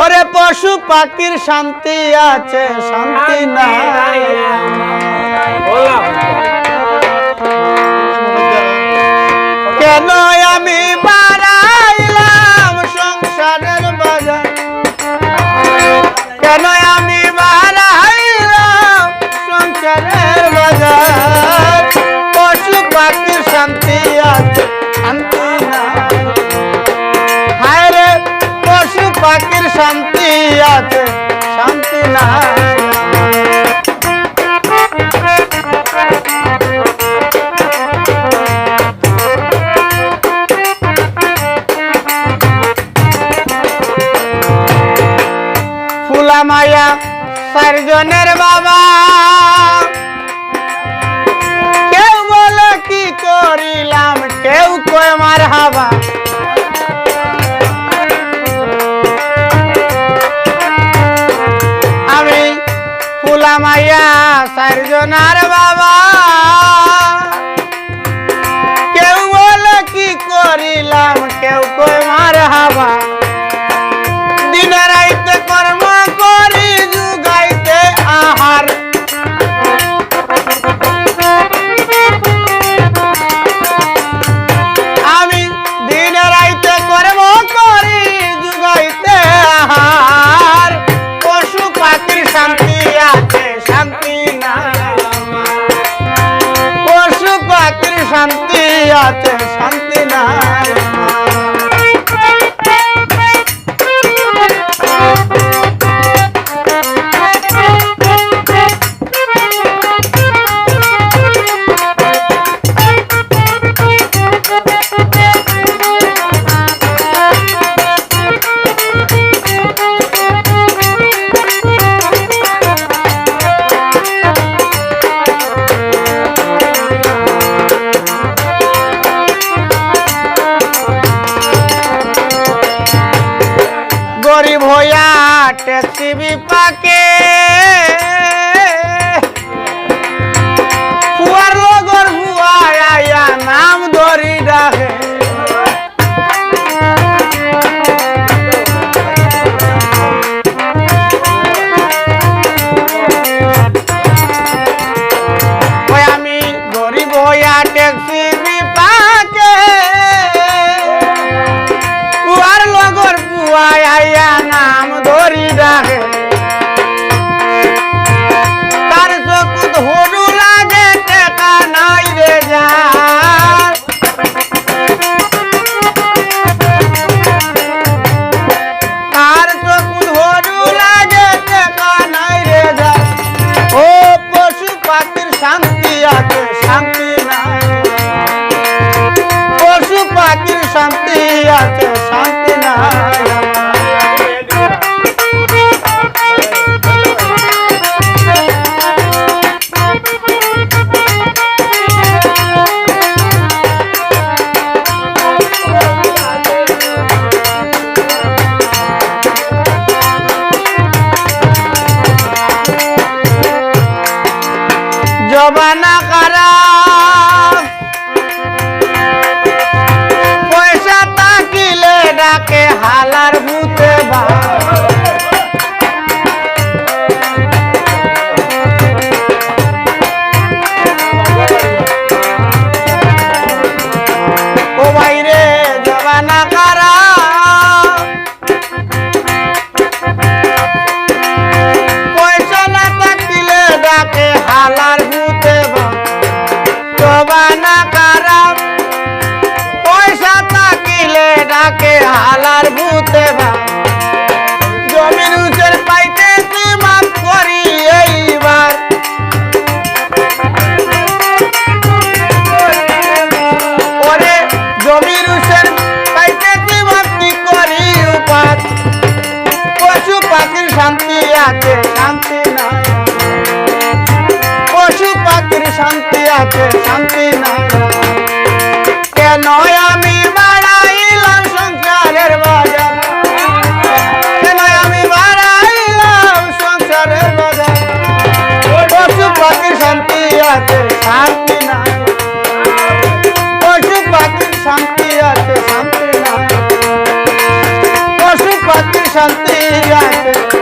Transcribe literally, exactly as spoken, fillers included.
ওরে পশু পাখির শান্তি আছে, শান্তি নাই। কেন আমি বাড়াইলাম সংসারের বাজার? কেন আমি বাড়াইলাম সংসারের বাজার? পশু পাখির শান্তি আছে, শান্তি নাই। হায় রে, পশু পাখির শান্তি আছে, শান্তি নাই। ফুলা মাইয়া চাইরজনের বাবা, কেউ বলে কি করিলাম, কেউ কয় মারহাবা। আমি ফুলা মাইয়া চাইরজনার বাবা, কেউ বলে কি করিলাম, কেউ কয় মারহাবা। দিনে রাইতে কর্ম করি জুগাইতে আহার। আমি দিনে রাইতে কর্ম করি জুগাইতে আহার। পশু পাখির শান্তি আছে, শান্তি নাই। পশু পাখির শান্তি আছে, শান্তি নাই। গরিব হইয়া ট্যাক্সি বিপাকে ফুয়ার লগর ফুয়া আইয়া নাম ধরি ডাকে। ওই আমি গরিব হইয়া ট্যাক্সি বিপাকে, উহার লগর পুয়াই আইয়া নাম ধরি ডাকে। তার চকুত হরু লাগে, টেকা নাই রে যার। তার চকুত হরু লাগে, টেকা নাই রে যার। ও পশু পাখির শান্তি আছে, শান্তি নাই। পশু পাখির শান্তি আছে, শান্তি নাই। জমানা খারাপ, পয়সা থাকিলে ডাকে হালার ভূতে বা। ও ভাইরে, জমানা খারাপ, পয়সা না থাকিলে ডাকে হালার ভূতে বা। জমানা খারাপ, পয়সা থাকিলে ডাকে হালার ভূতে বা। জমির উসের পাইতেছি মাফ করি এইবার। ওরে জমির উসের পাইতেছি মাফ করি উপাত। পশু পাখির শান্তি আছে, শান্তি নাই। পশু পাখির শান্তি আছে, শান্তি নাই। কেন আমি বাড়াইলাম সংসারের বাজার? কেন আমি বাড়াইলাম সংসারের বাজার? পশু পাখির শান্তি আছে, শান্তি নাই। পশু পাখির শান্তি আছে, শান্তি নাই। পশু পাখির শান্তি রাতে